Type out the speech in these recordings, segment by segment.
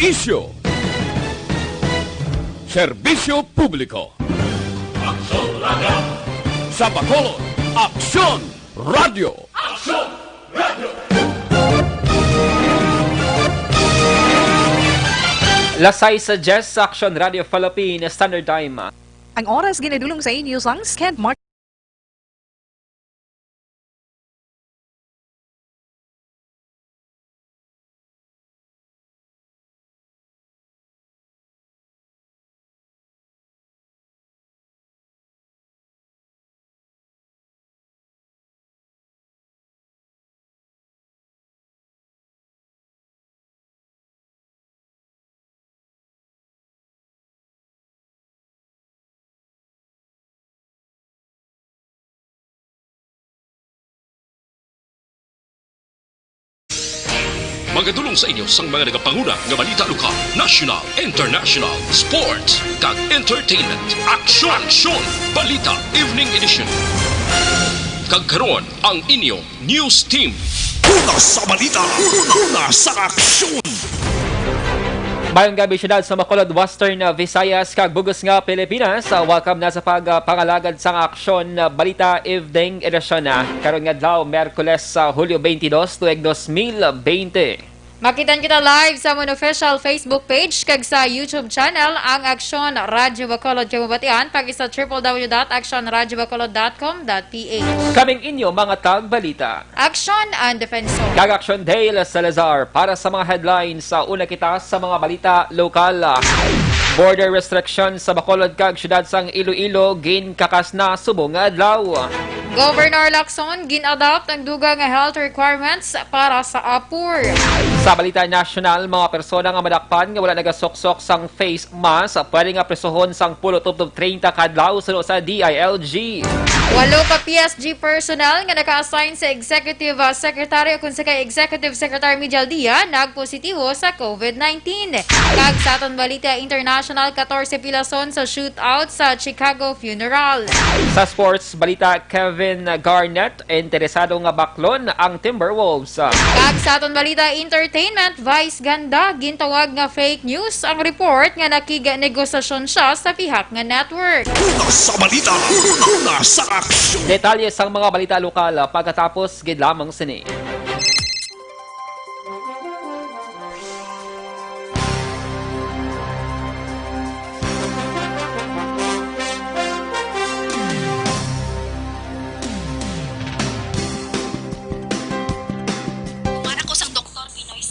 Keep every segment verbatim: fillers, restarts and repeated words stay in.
Isyu. Serbisyo publiko. Aksyon Radio. Sa Bacolod, Aksyon Radio. Aksyon Radio. Las sais sa diyes sa Aksyon Radio Philippine Standard Time. Ang oras ginadulong sa inyo sang Sked Mart. Magadulong sa inyo sang mga nagapanguna nga balita lokal, national, international, sports, kag entertainment. Aksyon! Aksyon! Balita Evening Edition. Kag karon, ang inyo news team. Una sa balita, una, una sa aksyon. Mayong gabi, siyudad sa Bacolod, Western Visayas, kag bug-os nga Pilipinas. Ah, welcome na sa pag, ah, pangalagad sang Aksyon, ah, Balita Evening Edition, ah, karon nga adlaw, Miyerkules, sa Hulyo twenty-two, tuig dos mil bente. Makitan kita live sa amon official Facebook page kag sa YouTube channel, ang Aksyon Radyo Bacolod. Kamo batian, pag-isa triple W dot aksyon radyo bacolod dot com dot P H. Kaming inyo mga tagbalita. Aksyon ang Defensor. Kag Aksyon Dale Salazar para sa mga headlines. Sa una kita sa mga balita lokal. Border restriction sa Bacolod kag siyudad sang Iloilo ginkakas na subong nga adlaw. Governor Lacson, gin-adopt ang dugang nga health requirements para sa apor. Sa balita nasyonal, mga persona nga madakpan nga wala nagasuksok sang face mask, pwede nga prisohon sang pulo tubtob treinta ka adlaw suno sa D I L G. Walo ka P S G personnel nga naka-assign sa Executive, ah, Secretary o kung sa kay Executive Secretary Mijal Dia nagpositibo sa COVID nineteen. Kag sa aton balita international, katorse pilason sa shootout sa Chicago funeral. Sa sports balita, Kevin Garnett interesado nga baklon ang Timberwolves. Kag sa aton balita entertainment, Vice Ganda gintawag nga fake news ang report nga nakiganegosasyon siya sa pihak nga network. Una sa balita, una sa aksyon. Detalye sang mga balita lokal pagkatapos gid lamang sini.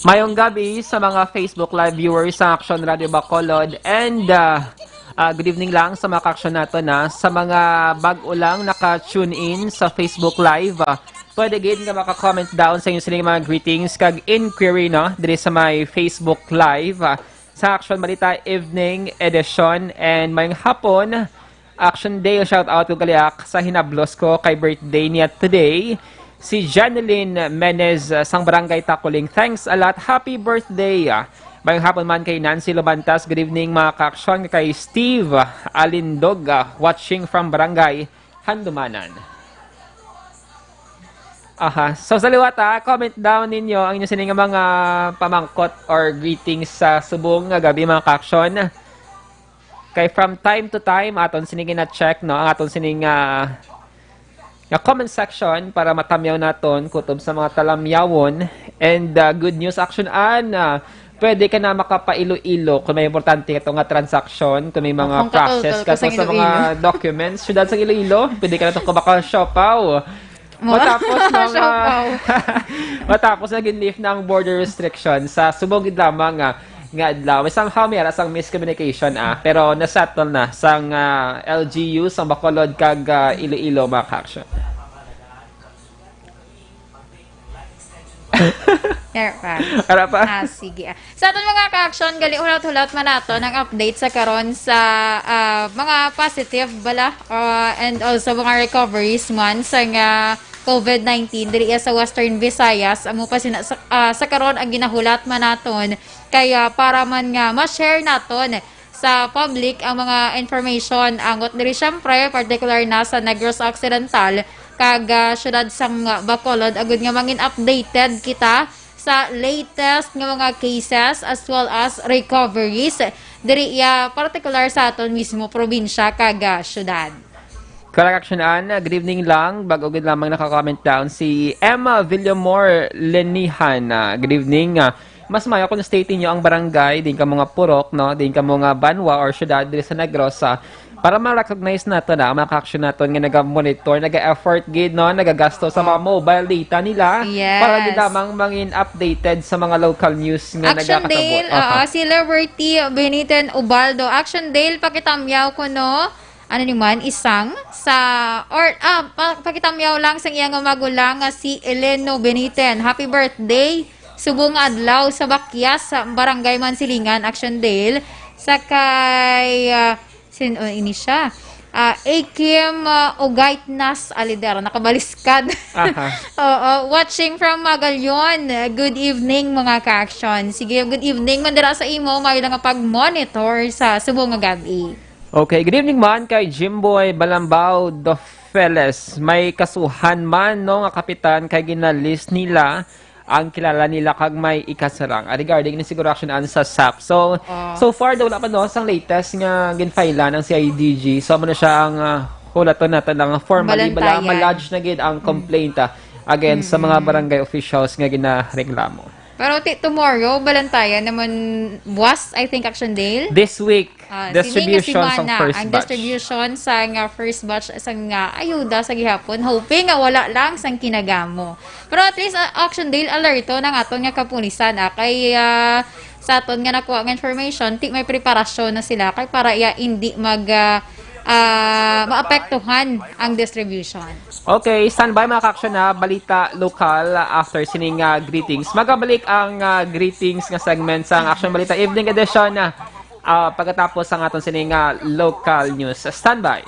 Mayong gabi sa mga Facebook Live viewers sa Aksyon Radio Bacolod and, ah, ah, good evening lang sa mga ka-aksyon naton, ah. Sa mga bag-o lang naka-tune in sa Facebook Live, ah, pwede gid nga maka-comment down sa inyo sining mga greetings kag inquiry, no, diri sa may Facebook Live, ah, sa Aksyon Balita Evening Edition. And mayong hapon, Action Day, shout out ko gali ak sa hinablos ko kay birthday niya today, si Janeline Menez, uh, sang Barangay Takuling. Thanks a lot. Happy birthday. Uh, mayong hapon man kay Nancy Lubantas. Good evening, mga ka-aksyon, kay Steve Alindog, uh, watching from Barangay Handumanan. Aha. So, sa liwat, ah, comment down ninyo ang inyo sini nga mga pamangkot or greetings sa subong nga gabi, mga ka-aksyon. Kay from time to time, aton sini gina-check, no, ang aton sini nga, nga comment section para matamyaw naton kutob sa mga talamyawon. And, ah, good news, Action Ann, ah, pwede ka na makapa-Iloilo kung may importante ka to nga transaksyon, kung may mga Kung katol-tol process ka ka sa to sa mga Iloilo. Documents. Siyudad sa Iloilo, pwede ka na to kumaka siopaw. Mo? Matapos na nga, Siopaw. Matapos na gin-lift na ang border restriction sa subong gid lamang nga, nga adlaw. May somehow may ara sang miscommunication, ah, pero na-settle na sang, ah, L G U, sang Bacolod kag, ah, Iloilo, mga ka-aksyon. Meron pa. Ara pa? Ah, sige, ah. Sa aton mga ka-aksyon, gali, hulat-hulat man naton ang update sa karon sa, ah, mga positive bala, ah, and also mga recoveries man sa nga COVID nineteen diri sa Western Visayas. Amo pa sina-, sa, ah, sa karon ang ginahulat man naton kay, ah, para man nga ma-share naton sa public ang mga information. Angot diri, syempre, particular na sa Negros Occidental kag, ah, siyudad sang Bacolod, agud nga mangin updated kita sa latest nga mga cases as well as recoveries diri, ah, partikular sa aton mismo probinsya kag, ah, syudad. Correct, Action Ann. Ah, good evening lang. Bago gid lamang naka-comment down si Emma Villamor Lenihan. Ah, good evening. Ah, mas maayo kung state ninyo ang barangay, din kamo nga purok, no? Din kamo nga banwa or syudad diri sa Negros, ah, para ma-recognize nato na ang mga ka-action naton nga naga-monitor, naga-effort gid, no? Nagagasto sa mga mobile data nila para gid lamang mangin updated sa mga local news nga Action nagakatabo. Dale, Aha. Oo, si Liberty Beniten Ubaldo. Action Dale, pakitamyaw ko, no? Ano ni man, isang sa, or, ah, pa-, pakitamyaw lang sa iyang magulang nga si Eleno Beniten. Happy birthday, subong adlaw sa Bakyas, sa Barangay Mansilingan, Action Dale. Sa kay, ah, sin-, oh, ini siya. Ah, Akim, ah, Ugaitnas Alider, nakabaliskad. Aha. Oo, watching from Magallon. Good evening, mga ka-action. Sige, good evening man dira sa imo, may lang pag-monitor sa subong nga gabi. Okay, good evening man kay Jimboy Balambao Dofeles. May kasuhan man, no, nga kapitan kay ginalis nila ang kilala nila kag may ikasarang. Ah, regarding ni siguro action an sa sap. So, Ah. so far daw wala pa, no, sang latest nga ginfailan ang C I D G. So, amo na siya ang, ah, hulaton natin lang formally bala Balantayan. Ma-lodge na gid ang Mm. complaint, ah, against sa mga Mm-mm. barangay officials nga ginareklamo. Pero ti-, tomorrow, balantayan naman, buwas, I think, Action Dale. This week, Ah, sining nga distribution sang semana, first ang batch. Distribution sa nga first batch sa nga ayuda sa gihapon. Hoping nga wala lang sang kinagamo. Pero at least, ah, Action Dale, alerto na nga aton nga kapulisan, ah, kay, ah, sa aton nga nakuha nga information, ti may preparasyon na sila kay para iya hindi mag, ah, ah, maapektuhan ang distribution. Okay, standby, mga ka-action, ha. Balita lokal after sining, ah, greetings. Magabalik ang, ah, greetings nga segment sa Action Balita Evening Edition, ah, ah, pagkatapos ang aton sining, ah, local news. Standby.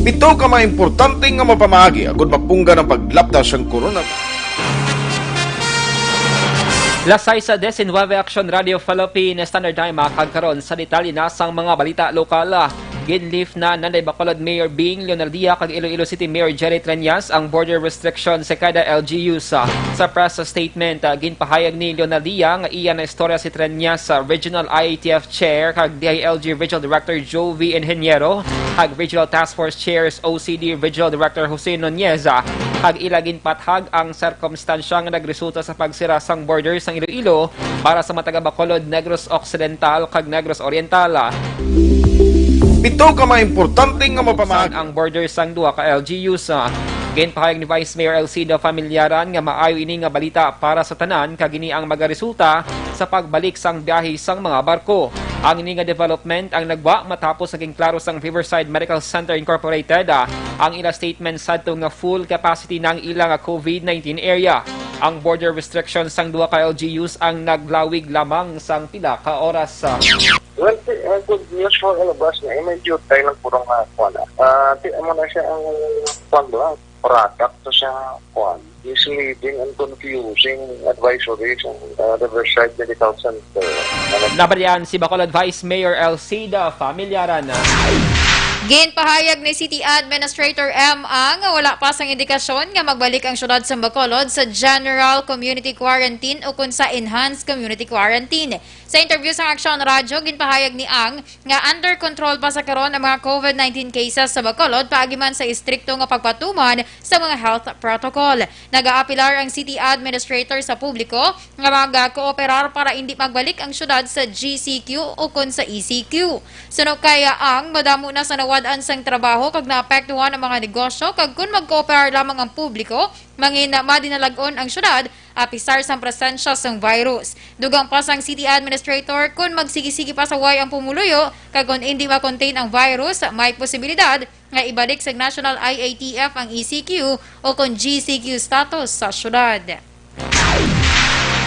Pito ka mga importante nga mapamaagi agud mapunggan ang paglapda sang corona. Las sais diecinueve, Action Radio Philippine Standard Time, ah, kag karon sa detalye na sang mga balita lokal. Ginlift na Nanday Bacolod Mayor Bing Leonardia kag Iloilo City Mayor Jerry Treñas ang border restriction sa kada L G Us. Sa press statement, ah, ginpahayag ni Leonardia nga iya na istorya si Treñas sa Regional I A T F Chair kag D I L G Regional Director Jovi Ingeniero, kag Regional Task Force Chairs O C D Regional Director Jose Nunez, ah, kag ila ginpathag ang sirkumstansya nga nagresulta sa pagsira sang border sang Iloilo para sa mga taga Bacolod, Negros Occidental, kag Negros Oriental. Pito ka mga importante nga mapamaagi. Ang border sang duha ka L G Us, ah. Ginpahayag ni Vice Mayor Elcida Familiaran nga maayo ini nga balita para sa tanan, kag ini ang magaresulta sa pagbalik sang biyahe sang mga barko. Ang ini nga development ang nagwa matapos naging klaro sang Riverside Medical Center Incorporated, ah, ang ila statement sadto nga full capacity na ang ila nga COVID nineteen area. Ang border restrictions sang duha ka L G Us ang naglawig lamang sang pila ka oras. Well, si, uh, good news for all of us nga, eh, medyo tayo lang puro nga, kuwan, ah. Ah, ti-, amo na siya ang, kuwan ba? Product to siya, kuwan, misleading and confusing advisory sa, uh, Riverside Medical Center. Nabalian si Bacolod Vice Mayor Elcida Familiaran. Ginpahayag ni City Administrator M. Ang nga wala pa sang indikasyon nga magbalik ang syudad sa Bacolod sa general community quarantine o kun sa enhanced community quarantine. Sa interview sa Aksyon Radyo, ginpahayag ni Ang nga under control pa sa karon ang mga COVID nineteen cases sa Bacolod paagi man sa istrikto nga pagpatuman sa mga health protocol. Nagaapelar ang city administrator sa publiko nga magkooperar para indi magbalik ang syudad sa G C Q o kon sa E C Q. Suno kay Ang, madamo na sa nawad-an sang trabaho kag naapektuhan ang mga negosyo, kag kon magkooperar lamang ang publiko, mangin madinalag-on ang syudad apisar sang presensya sang virus. Dugang pa sang city administrator, kon magsigi-sigi pa sa way ang pumuluyo kag kon indi ma-contain ang virus, may posibilidad nga ibalik sa National I A T F ang E C Q o kon G C Q status sa syudad.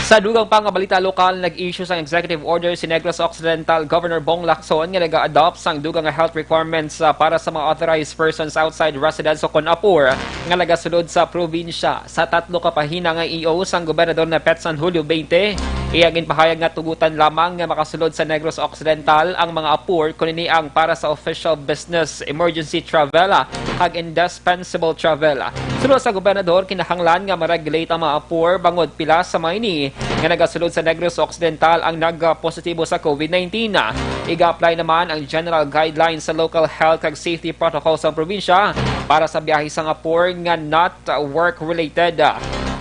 Sa dugang pa nga balita lokal, nag-issue sang executive order si Negros Occidental Governor Bong Lacson nga naga-adopt sang dugang nga health requirements, ah, para sa mga authorized persons outside residence o kon apor nga nagasulod sa probinsya. Sa tatlo ka pahina nga E O sang gobernador na petsa sang Hulyo twenty, iya ginpahayag nga tugutan lamang nga makasulod sa Negros Occidental ang mga apor kon ini ang para sa official business, emergency travel, ah, kag indispensable travel. Suno sa gobernador, kinahanglan nga ma-regulate ang mga apor bangod pila sa mga ini nga nagasulod sa Negros Occidental ang nagpositibo sa COVID nineteen. Iga-apply naman ang general guidelines sa local health kag safety protocol sa probinsya para sa biyahe sang apor nga not work-related.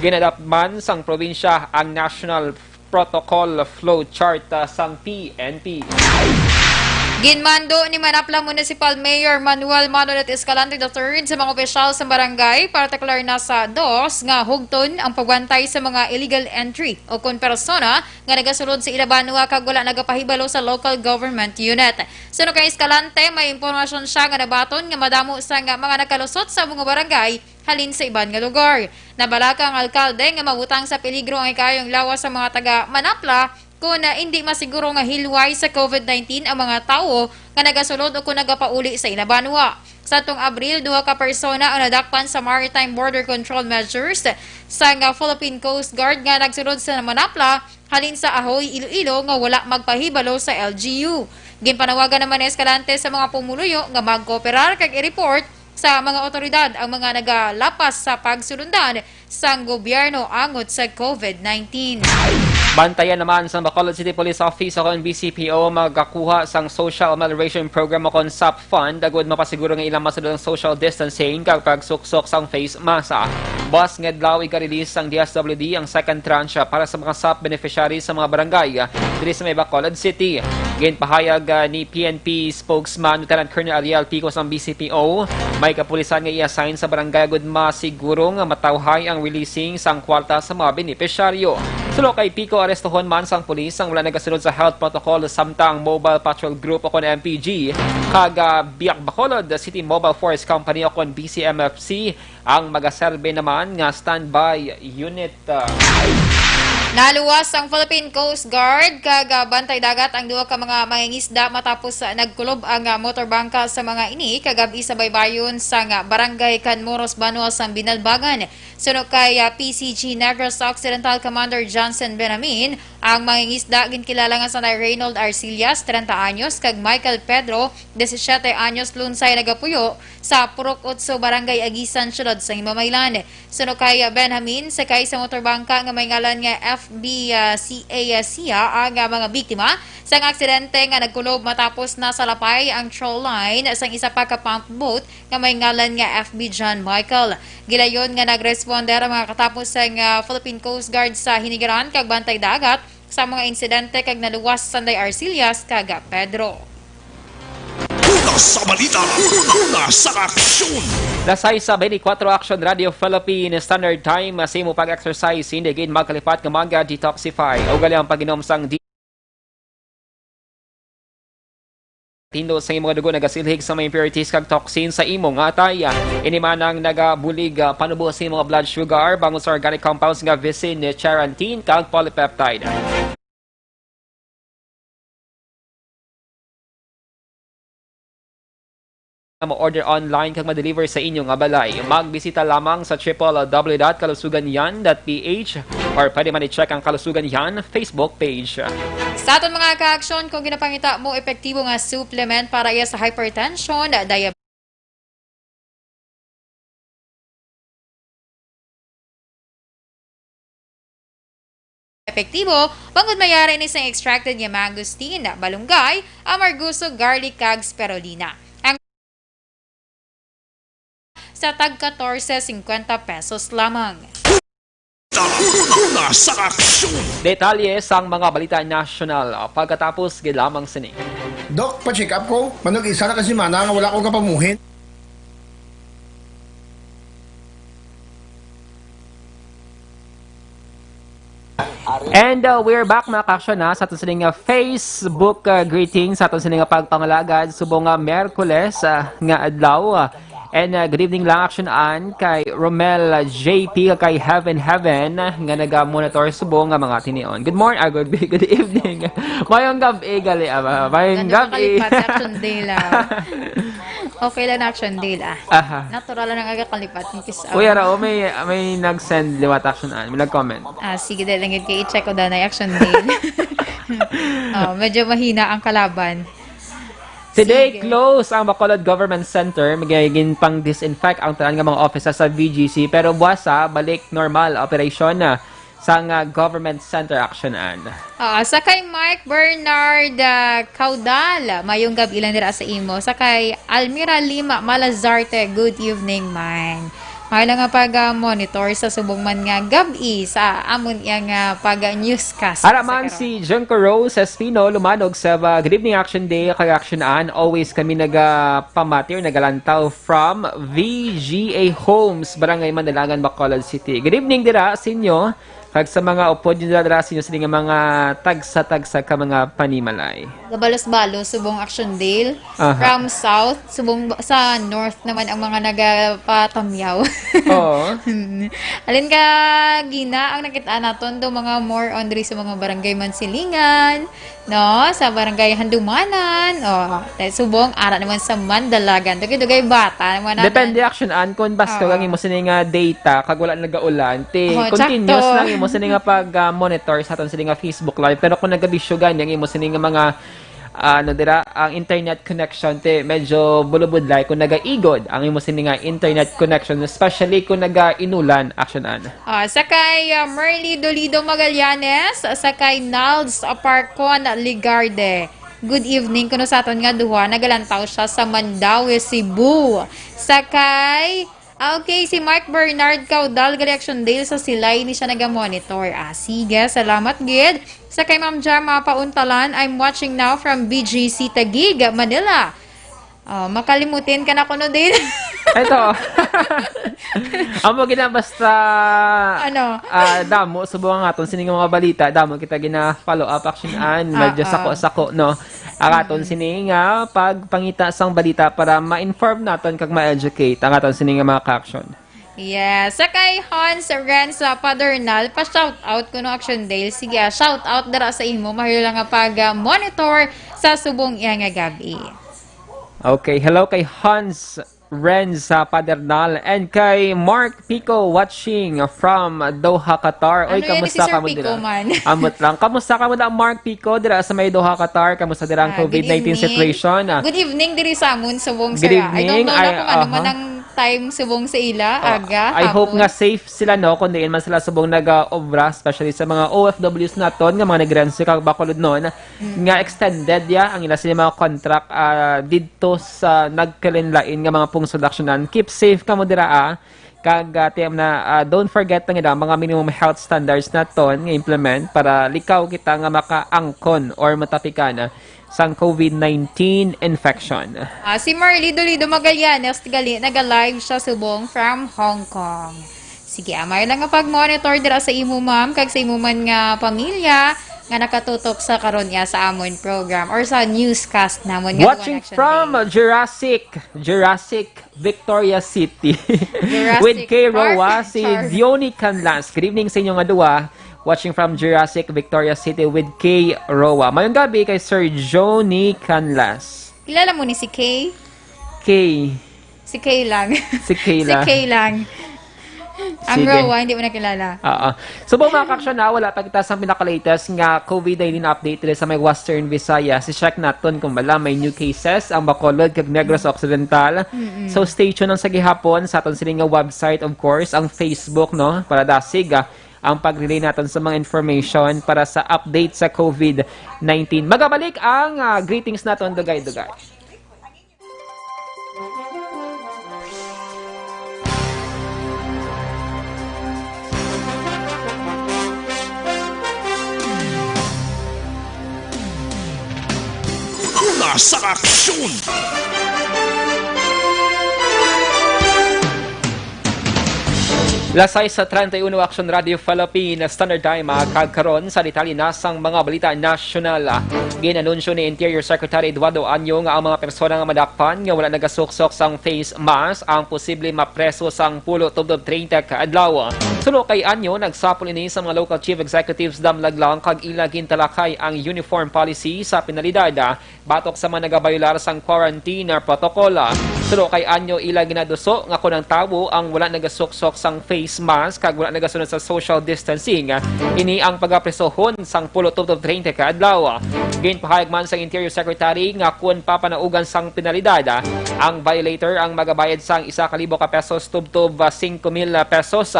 Gin-adopt man sang probinsya ang National Protocol Flow Chart, ah, sang P N P. Ginmando ni Manapla Municipal Mayor Manuel Manolet Escalante the third sa mga opisyal sa barangay, partikular na sa dos, nga hugton ang pagbantay sa mga illegal entry o kon persona nga nagasulod sa ila banwa kag wala nagapahibalo sa local government unit. Suno kay Escalante, may impormasyon siya nga nabaton nga madamo sang mga nakalusot sa mga barangay halin sa iban nga lugar. Nabalaka ang alkalde nga mabutang sa peligro ang ikayong lawas sa mga taga Manapla kon, ah, indi masiguro nga hilway sa COVID nineteen ang mga tawo nga nagasulod o kon nagapauli sa ila banwa. Sa atong Abril, duha ka persona ang nadakpan sa maritime border control measures sang, ah, Philippine Coast Guard nga nagsulod sa Manapla halin sa Ahoy, Iloilo nga wala magpahibalo sa L G U. Ginpanawagan naman ni Escalante sa mga pumuluyo nga magkooperar kag i-report sa mga awtoridad ang mga nagalapas sa pagsulundan sang gobyerno angot sa COVID nineteen. Bantayan naman sang Bacolod City Police Office o kon B C P O magakuha sang Social Amelioration Program o kon SAP Fund agud mapasiguro nga ila masunod ang social distancing kag pagsuksok sang face mask. Buwas nga adlaw iga-release sang D S W D ang second tranche para sa mga SAP beneficiaries sa mga barangay diri sa may Bacolod City. Ginpahayag, ah, ni P N P spokesman Lieutenant Colonel Ariel Pico sang B C P O, may kapulisan nga i-assign sa barangay agud masiguro nga matawhay ang releasing sang kwarta sa mga benepisyaryo. Suno kay Pico, arestuhon man sang pulis ang wala nagasunod sa health protocol, samtang Mobile Patrol Group o kon M P G kag, ah, Biak Bacolod City Mobile Force Company o kon B C M F C ang magaserbe naman nga standby unit. Naluwas ang Philippine Coast Guard kag, ah, Bantay Dagat ang duha ka mga mangingisda matapos, ah, nagkulob ang, ah, motorbangka sa mga ini kagab-i sa baybayon sang, ah, Barangay Canmoros, Banwa sang Binalbagan. Suno kay, ah, P C G Negros Occidental Commander Johnson Benamin, ang mangingisda ginkilala nga sanay Reynold Arcillas, treinta anyos, kag Michael Pedro, disisiete anyos, lunsay nagapuyo sa Purok Otso, Barangay Aguisan, Siyudad sang Himamaylan. Suno kay Benjamin, sakay sa motorbangka nga may ngalan nga F B, ah, C A, ah, siya ang, ah, mga biktima sang aksidente nga nagkulob matapos nasalapay ang troll line sang isa pa ka pump boat nga may ngalan nga F B John Michael. Gilayon nga nagresponde ang mga katapos sang, ah, Philippine Coast Guard sa Hinigaran kag Bantay Dagat sa mga insidente kag naluwas sanday Arcillas kag Pedro. Una sa balita, una sa aksyon. Dasay sa twenty-four Action Radio Philippine Standard Time, sa imo pag-exercise, hindi gid magkalipat nga mag-detoxify. Ugali ang pag-inom sang di-, tindog sa imo nga dugo nagasilhig sa mga impurities kag toxin sa imo nga atay. Ini man ang nagabulig, ah, panubo sa imo nga blood sugar bangod sa organic compounds nga visin, charantin, kag polypeptide. ma-order online kag ma-deliver sa inyo nga balay. Magbisita lamang sa triple W dot kalusugan yan dot P H or pwede man i-check ang Kalusugan Yan Facebook page. Sa aton mga ka-aksyon, kung ginapangita mo epektibo nga supplement para iya sa hypertension, diabetes, epektibo, bangod may ara ini sang extracted nga mangosteen, malunggay, amargoso, garlic, kag spirulina. Ang sa tag katorse singkwenta pesos lamang. Una sa aksyon. Detalye sang mga balita nasyonal pagkatapos gid lamang sini. Doc, pa-check up ko. Manag isa na ka semana nga wala ko kapamuhin. And, uh, we're back, mga ka-aksyon, ha, sa aton sining, uh, Facebook, uh, greeting, sa aton sining, uh, pagpangalagad subong nga Miyerkules, uh, nga adlaw. Uh, and, uh, good evening lang, Action Ann, kay Romel, uh, J P, kay Heaven Heaven, uh, nga naga-monitor subong nga mga tinion. Good morning, ah, good, good evening. Mayong gab-i, gali, ah, mayong Ano gab-i. Makalipat sa Action Day lang. Okay lang na Action Day, ah. Aha. Natural lang ang aga kalipat ng kiss. Uy, ara, oh, may, may nag-send liwat Action Ann. May nag-comment. Ah, sige, dahil lang yun kay i-check ko dahil na Action Day. Oh, medyo mahina ang kalaban. Today, Sige. close ang Bacolod Government Center. Magiging pang-disinfect ang tanan nga mga offices sa V G C. Pero buwasa, balik normal operation na sang, ah, Government Center Action Ann. Ah, sa kay Mike Bernard, ah, Caudal, mayong gab-i lang dira sa imo. Sa kay Almira Lima Malazarte, good evening, man. May lang nga pag, ah, monitor sa subong man nga gab-i sa amon iya nga pag, ah, newscast Ara sa man karon. Si Junko Rose Espino Lumanog Seva, good evening, Action Day, kay Action Ann. Always kami nagapamati or nagalantaw from V G A Homes, Barangay Mandalangan, Bacolod City. Good evening dira sa inyo. Kag sa mga upod nyo dira, dira sa inyo, sini nga mga tagsa-tagsa ka mga panimalay. Gabalos-balos, subong Action Dale. Aha. From south, subong ba-, sa north naman ang mga nagapatamyaw. Oo. Alin ka, Gina, ang nakita naton do mga more on diri sa mga barangay Mansilingan, no? Sa barangay Handumanan, oh, dahil subong, ara naman sa Mandalagan. Dugay-dugay bata naman natin. Depende, Action Ann, kung basta Oo. ang imo sini nga data, kag wala nagaulan, ti Oo, continuous tsakto. lang imo sini nga pag, ah, monitor sa aton sini nga Facebook Live. Pero kung nagabisyo gani ang imo sini nga mga, ah, ano dira, ang internet connection, ti medyo bulubudlay kung nagaigod ang imo sini nga internet connection, especially kung nagainulan, Action Ann. Ah, sa kay, ah, Merly Dolido Magallanes, sa kay Nalds Aparcon Ligarde. Good evening. Kuno sa aton nga duha, nagalantaw siya sa Mandaue, Cebu. Sa kay, ah, okay, si Mark Bernard Caudal, gali Action Dale sa Silay, ni siya naga-monitor. Ah, sige, salamat gid. Sa kay Ma'am Jama Pauntalan, I'm watching now from B G C Taguig, Manila. Oh, makalimutin ka na kuno din. Ito. Amo gina basta, Ano? ah, damo subong ang aton sini nga mga balita, damo kita gina-follow up, Action Ann, Ah, medyo ah. sako-sako, no? Ang aton Mm. sini nga pagpangita sang balita para ma-inform naton kag ma-educate ang aton sini nga mga ka-action. Yes. Sa kay Hans Renza Padernal, pa-shout out kuno Action Dale. Sige, ah, shout out dira sa imo. Mahal lang nga pag, ah, monitor sa subong iya nga gabi. Okay, hello kay Hans Renza Padernal and kay Mark Pico watching from Doha, Qatar. Oy, Ano yan, kamusta si Sir ka mo Pico dira? man? Ambot lang. Kamusta ka mo na, Mark Pico, dira sa may Doha, Qatar? Kamusta dira ang Ah, good covid nineteen evening. situation? Ah, Good evening diri sa amon, subong Good sir, ah. I don't evening. know na Ay, kung ano man aha. ang time subong sa ila, Oh, aga, I hope hapon. nga safe sila, no, kung diin man sila subong nag-obra, especially sa mga O F Ws naton nga mga nagrense kag Bacolodnon, Mm. nga extended ya ang ila sila mga contract, ah, didto sa nagkalinlain nga mga pungsod, Action Ann. Keep safe kamo dira, ah. Kag, ah, tiyam na, ah, don't forget ang ila mga minimum health standards naton nga implement para likaw kita nga makaangkon or matapikan, ah, sang covid nineteen infection. Ah, si Marly Dolido Magallanes gali, naga-live siya subong from Hong Kong. Sige, amay lang nga pag-monitor dira sa imo, ma'am, kag sa imo man nga pamilya nga nakatutok sa karon niya sa amon program or sa newscast namon nga Watching Action from Day. Jurassic, Jurassic Victoria City. Jurassic With Kay Park. Roa, si Char. Diony Canlas. Good evening sa inyo nga duwa. Watching from Jurassic Victoria City with Kay Roa. Mayong gabi kay Sir Johnny Canlas. Kilala mo ni si Kay? Kay. Si Kay lang. Si Kay lang. Si Kay lang. Ang Sige. Rowa, hindi mo nakilala. Oo. So, po, mga kaaksyon, na wala pa kita sa pinaka-latest nga COVID nineteen update diri sa may Western Visayas. Si check naton kung wala may new cases ang Bacolod kag Negros Occidental. Mm-mm. So, stay tuned lang sa gihapon sa aton sini nga website, of course, ang Facebook, no? Para dasig, ah, ang pag-relay naton sa mga information para sa update sa COVID nineteen. Magabalik ang, ah, greetings naton, dugay-dugay. Una sa aksyon! Las sais treinta y uno, Action Radio Philippines, Standard Time, ah, kag karon sa detalye na sang mga balita nasyonal. Ginanunsyo ni Interior Secretary Eduardo Año nga ang mga persona nga madakpan nga wala nagasuksok sang face mask ang posible mapreso sang pulo tubtob treinta ka adlaw. Suno kay Año, nagsapol ini sa mga local chief executives damlag lang kag ila gintalakay ang uniform policy sa penalidad batok sa mga nagabayolar sang quarantine protocol. Suno kay Año, ila ginaduso nga kon ang tawo ang wala nagasuksok sang face mask kag wala nagasunod sa social distancing, ini ang pagapresohon sang pulo tubtob treinta ka adlaw. Ginpahayag man sang Interior Secretary nga kon papanaugan sang penalidad ang violator, ang magabayad sang isa ka libo ka pesos tubtob, ah, singko mil pesos.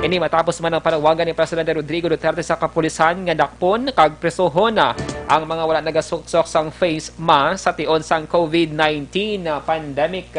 Ini matapos man ang panawagan ni Presidente Rodrigo Duterte sa kapulisan nga dakpon kag presohon ang mga wala nagasuksok sang face mask sa tion sang COVID nineteen pandemic.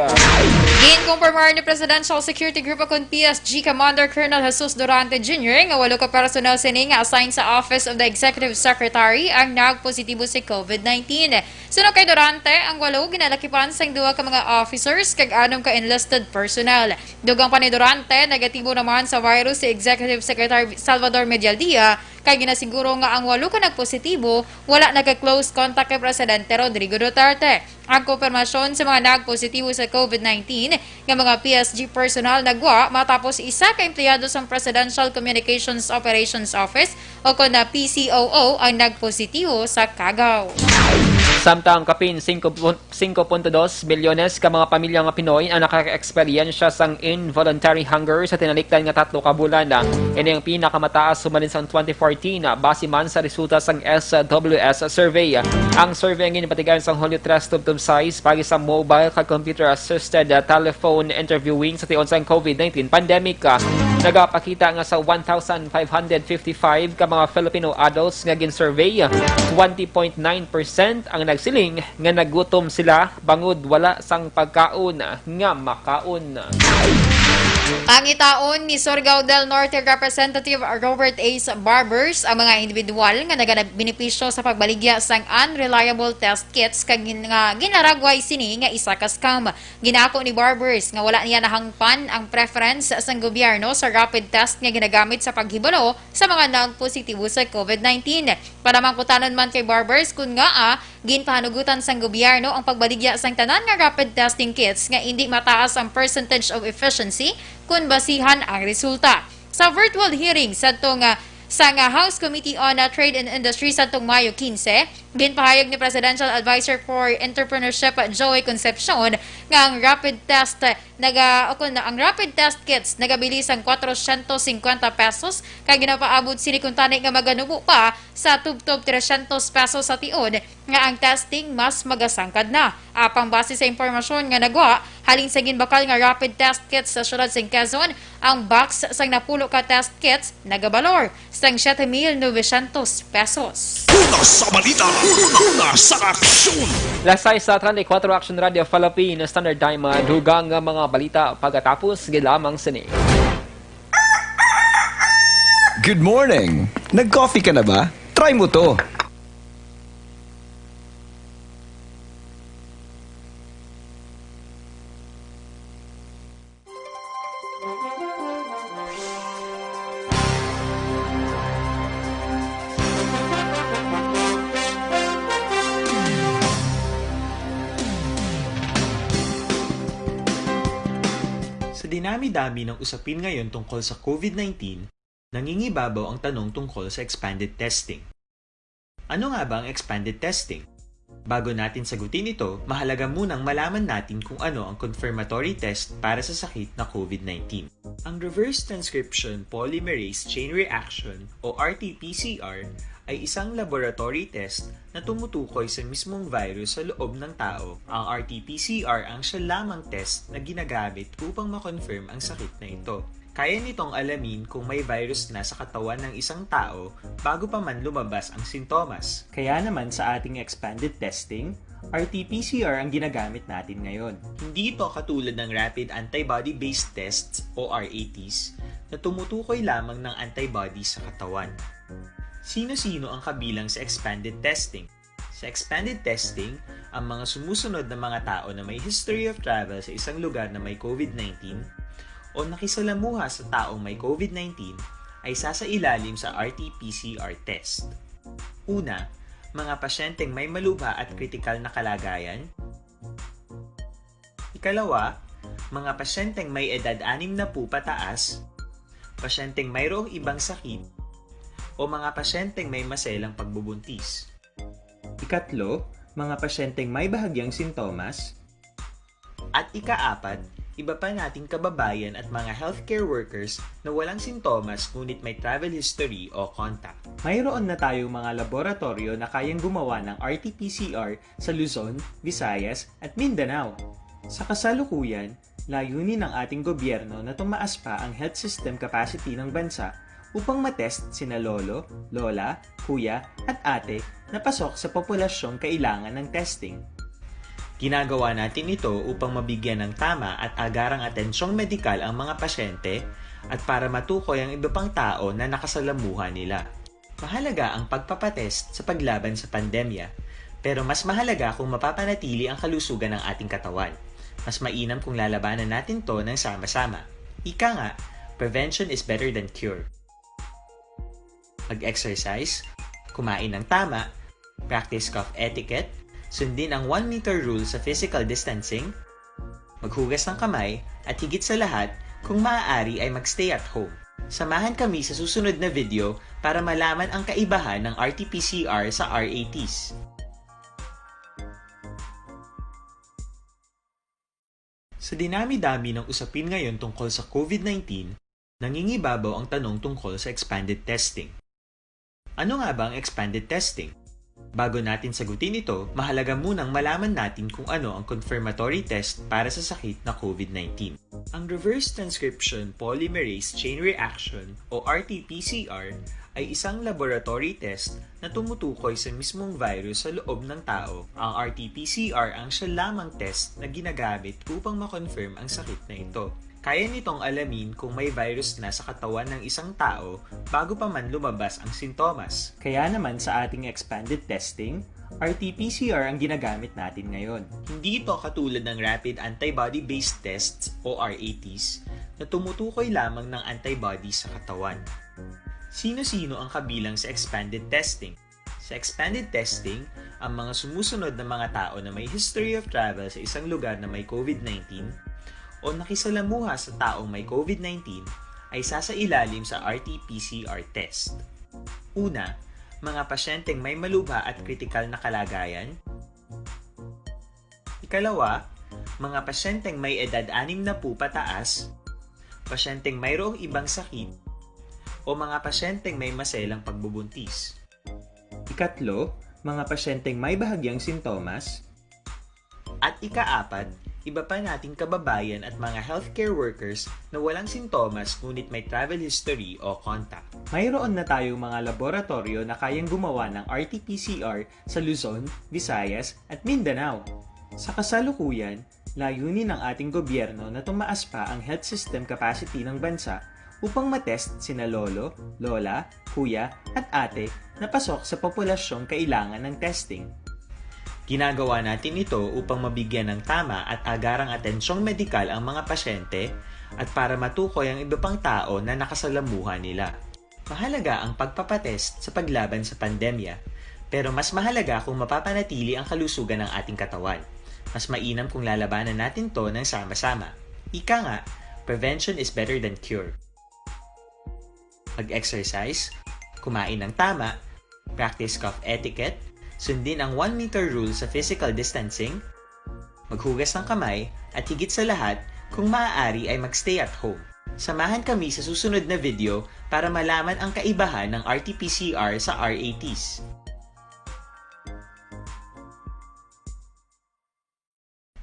Ginkumpirmar ni Presidential Security Group ukon P S G Commander Colonel Jesus Durante Junior nga walo ka personnel sini nga assigned sa Office of the Executive Secretary ang nagpositibo sa COVID nineteen. Suno kay Durante, ang walo ginalakipan sang duha ka mga officers kag anom ka enlisted personnel. Dugang pa ni Durante, negatibo naman sa virus si Executive Secretary Salvador Medialdea, kay ginasiguro nga ang walo ka nagpositibo wala nagka-close contact kay Presidente Rodrigo Duterte. Ang konfirmasyon sa mga nagpositibo sa COVID nineteen nga mga P S G personnel nagwa matapos isa ka empleyado sang Presidential Communications Operations Office o kon na P C O O ang nagpositibo sa Cagao. Samtang kapin singko, singko punto dos milyones ka mga pamilya nga Pinoy ang naka-eksperyensya sang involuntary hunger sa tinalikdan nga tatlo ka bulan. Ini ang pinakamataas humalin sang twenty fourteen, base man sa resulta sang S W S survey. Ang survey ang ginpatigayon sang Hulyo tres tubtob sais paagi sa mobile kag computer-assisted, ah, telephone interviewing sa tion sang COVID nineteen pandemic. Ah, nagapakita nga sa one thousand five hundred fifty-five ka mga Filipino adults nga gin-survey, twenty point nine percent ang nagsiling nga nagutom sila bangod wala sang pagkaon nga makaon. Pangitaon ni Surigao del Norte Representative Robert Ace Barbers ang mga individual nga nagabenepisyo sa pagbaligya sang unreliable test kits kag gin-, nga ginaragway sini nga isa ka scam. Ginako ni Barbers nga wala niya nahangpan ang preference sang gobyerno sa rapid test nga ginagamit sa paghibalo sa mga nagpositibo sa COVID nineteen. Para mangkutanon man kay Barbers kun ngaa ginpahanugutan sang gobyerno ang pagbaligya sang tanan nga rapid testing kits nga indi mataas ang percentage of efficiency kun basihan ang resulta. Sa virtual hearing sadto nga sa nga House Committee on, uh, Trade and Industry sadtong Mayo quince, ginpahayag ni Presidential Advisor for Entrepreneurship, uh, Joey Concepcion, nga ang rapid test, uh, naga-, o kun ang rapid test kits nagabili sang kwatrocientos cincuenta pesos, kag ginapaabot sini kuntani nga maganubo pa sa tubtob trescientos pesos sa tion nga ang testing mas magasangkad na. Apang base sa impormasyon nga nagwa halin sa ginbakal nga rapid test kits sa siyudad sang Quezon, ang box sang napulo ka test kits nagabalor sang siete mil novecientos pesos. Una sa balita, una sa aksyon. Las sais sa treinta y cuatro, Action Radio Philippines, Standard Time, dugang nga mga balita pagkatapos gid lamang sini. Good morning! Nag-coffee ka na ba? Try mo 'to. Sa dinami-dami ng usapin ngayon tungkol sa COVID nineteen, nangingibabaw ang tanong tungkol sa expanded testing. Ano nga ba ang expanded testing? Bago natin sagutin ito, mahalaga munang malaman natin kung ano ang confirmatory test para sa sakit na COVID nineteen. Ang reverse transcription polymerase chain reaction o R T P C R ay isang laboratory test na tumutukoy sa mismong virus sa loob ng tao. Ang R T P C R ang siya lamang test na ginagamit upang ma-confirm ang sakit na ito. Kaya nitong alamin kung may virus na sa katawan ng isang tao bago pa man lumabas ang sintomas. Kaya naman sa ating expanded testing, R T P C R ang ginagamit natin ngayon. Hindi ito katulad ng rapid antibody-based tests o R A Ts na tumutukoy lamang ng antibody sa katawan. Sino-sino ang kabilang sa expanded testing? Sa expanded testing, ang mga sumusunod na mga tao na may history of travel sa isang lugar na may COVID nineteen o nakisalamuha sa taong may COVID nineteen ay sasailalim sa R T P C R test. Una, mga pasyenteng may malubha at kritikal na kalagayan. Ikalawa, mga pasyenteng may edad anim na po pataas, pasyenteng mayroong ibang sakit, o mga pasyenteng may maselang pagbubuntis. Ikatlo, mga pasyenteng may bahagyang sintomas. At ikaapat, iba pa nating kababayan at mga healthcare workers na walang sintomas ngunit may travel history o contact. Mayroon na tayong mga laboratoryo na kayang gumawa ng R T P C R sa Luzon, Visayas, at Mindanao. Sa kasalukuyan, layunin ng ating gobyerno na tumaas pa ang health system capacity ng bansa upang matest sina lolo, lola, kuya, at ate na pasok sa populasyong kailangan ng testing. Ginagawa natin ito upang mabigyan ng tama at agarang atensyong medikal ang mga pasyente at para matukoy ang iba pang tao na nakasalamuha nila. Mahalaga ang pagpapatest sa paglaban sa pandemya, pero mas mahalaga kung mapapanatili ang kalusugan ng ating katawan. Mas mainam kung lalabanan natin to ng sama-sama. Ika nga, prevention is better than cure. Mag-exercise, kumain ng tama, practice cough etiquette, sundin ang one meter rule sa physical distancing, maghugas ng kamay, at higit sa lahat, kung maaari ay mag-stay at home. Samahan kami sa susunod na video para malaman ang kaibahan ng R T P C R sa R A Ts. Sa dinami-dami ng usapin ngayon tungkol sa COVID nineteen, nangingibabaw ang tanong tungkol sa expanded testing. Ano nga ba ang expanded testing? Bago natin sagutin ito, mahalaga munang malaman natin kung ano ang confirmatory test para sa sakit na COVID nineteen. Ang reverse transcription polymerase chain reaction o R T P C R ay isang laboratory test na tumutukoy sa mismong virus sa loob ng tao. Ang R T P C R ang siya lamang test na ginagamit upang ma-confirm ang sakit na ito. Kaya nitong alamin kung may virus na sa katawan ng isang tao bago pa man lumabas ang sintomas. Kaya naman sa ating expanded testing, R T P C R ang ginagamit natin ngayon. Hindi ito katulad ng rapid antibody-based tests o R A Ts na tumutukoy lamang ng antibody sa katawan. Sino-sino ang kabilang sa expanded testing? Sa expanded testing, ang mga sumusunod na mga tao na may history of travel sa isang lugar na may COVID nineteen o nakisalamuha sa taong may COVID nineteen ay sasailalim sa R T P C R test. Una, mga pasyenteng may malubha at kritikal na kalagayan. Ikalawa, mga pasyenteng may edad anim na po pataas, pasyenteng mayroong ibang sakit, o mga pasyenteng may maselang pagbubuntis. Ikatlo, mga pasyenteng may bahagyang sintomas. At ikaapat, iba pa nating kababayan at mga healthcare workers na walang sintomas ngunit may travel history o contact. Mayroon na tayong mga laboratorio na kayang gumawa ng R T P C R sa Luzon, Visayas, at Mindanao. Sa kasalukuyan, layunin ng ating gobyerno na tumaas pa ang health system capacity ng bansa upang matest sina lolo, lola, kuya, at ate na pasok sa populasyong kailangan ng testing. Ginagawa natin ito upang mabigyan ng tama at agarang atensyong medikal ang mga pasyente at para matukoy ang iba pang tao na nakasalamuha nila. Mahalaga ang pagpapatest sa paglaban sa pandemya, pero mas mahalaga kung mapapanatili ang kalusugan ng ating katawan. Mas mainam kung lalabanan natin to ng sama-sama. Ika nga, prevention is better than cure. Mag-exercise, kumain ng tama, practice cough etiquette, Sundin ang one meter rule sa physical distancing, maghugas ng kamay, at higit sa lahat, kung maaari ay mag-stay at home. Samahan kami sa susunod na video para malaman ang kaibahan ng R T P C R sa R A Ts.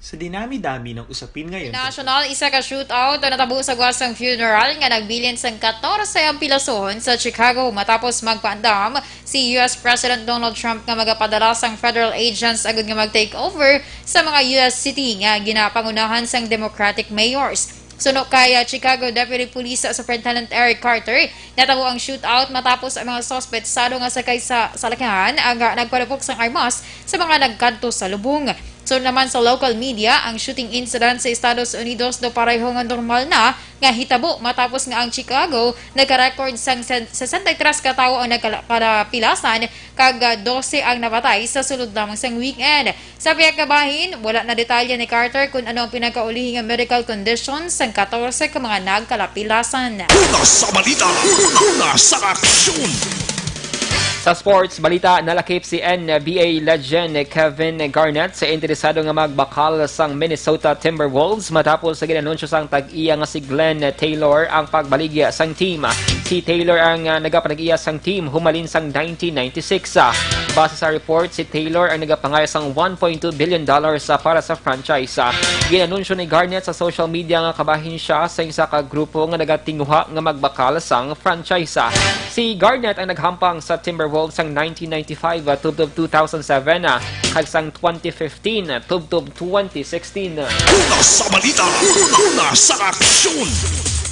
Sa dinami-dami ng usapin ngayon, National, isa ka shootout ang natabo sa gwasang funeral nga nagbilin sang katorse ang pilason sa Chicago matapos magpaandam si U S President Donald Trump nga magapadala sang federal agents agud nga mag-take over sa mga U S city nga ginapangunahan sang Democratic mayors. Suno kay, ah, Chicago Deputy Police Superintendent Eric Carter, natabo ang shootout matapos ang mga suspetsado nga sakay sa salakyan ang, ah, nagpalupok sang armas sa mga nagkadto sa lubong. So naman sa local media, ang shooting incident sa Estados Unidos daw pareho nga normal na nga hitabo matapos nga ang Chicago nagka-record sang sen-, sesenta y tres ka tawo ang nagkala-, kalapilasan kag, ah, dose ang napatay sa sulod lamang sang weekend. Sa pihak nga bahin, wala na detalye ni Carter kung ano ang pinakaulihi nga medical condition sang katorse ka mga nagkalapilasan. Una sa balita, una sa aksyon. Sa sports balita, nalakip si N B A legend Kevin Garnett sa interesado nga magbakal sang Minnesota Timberwolves matapos sa ginanunsyo sang tag-iya nga si Glenn Taylor ang pagbaligya sang team. Si Taylor ang, ah, nagapanag-iya sang team humalin sang nineteen ninety-six. Ah, base sa report, si Taylor ang nagapangayo sang one point two billion dollars, ah, para sa franchise. Ah, ginanunsyo ni Garnett sa social media nga kabahin siya sa isa ka grupo nga nagatinguha nga magbakal sang franchise. Ah, si Garnett ang naghampang sa Timberwolves sang nineteen ninety-five, ah, tubtob two thousand seven, ah, kag sang twenty fifteen, ah, tubtob twenty sixteen. Una sa balita, una sa aksyon.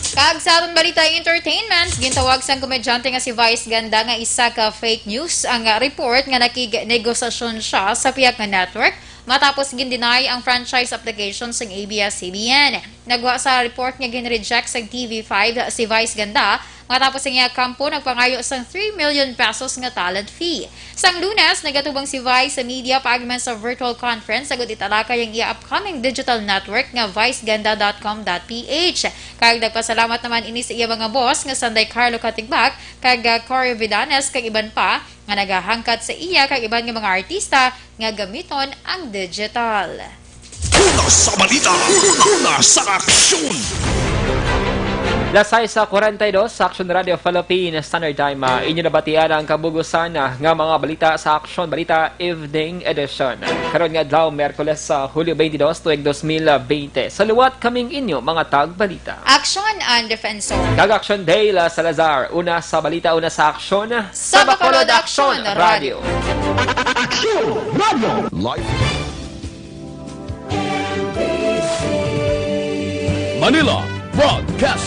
Kag sa aton balita entertainment, gintawag sang komedyante nga si Vice Ganda nga isa ka fake news ang, ah, report nga nakignegosasyon siya sa pihak nga network matapos gin-deny ang franchise application sang A B S C B N. Nagwa sa report nga gin-reject sang T V five si Vice Ganda matapos ang iya kampo nagpangayo sang three million pesos nga talent fee. Sang Lunes, nagatubang si Vice sa media paagi man sa virtual conference agud italakay ang iya upcoming digital network nga vice ganda dot com dot P H. Kag nagpasalamat naman ini sa iya mga boss nga sanday Carlo Katigbak kag, ah, Cory Vidanes kag iban pa nga nagahangkat sa iya kag iban nga mga artista nga gamiton ang digital. Una sa balita, una sa aksyon. Las sais sa kwarenta y dos sa Aksyon Radio Philippines Standard Time. Ah, inyo nabatian ang kabugusan, ah, nga mga balita sa Aksyon Balita Evening Edition. Karon nga adlaw, Miyerkules sa Hulyo twenty-two, tuig dos mil twenty. Sa liwat kaming inyo mga tagbalita. Aksyon and Defensor. Kag Aksyon Dale Salazar. Una sa balita, una sa aksyon. Sa Bacolod Aksyon Radio. Aksyon Radio. Live. Manila Broadcast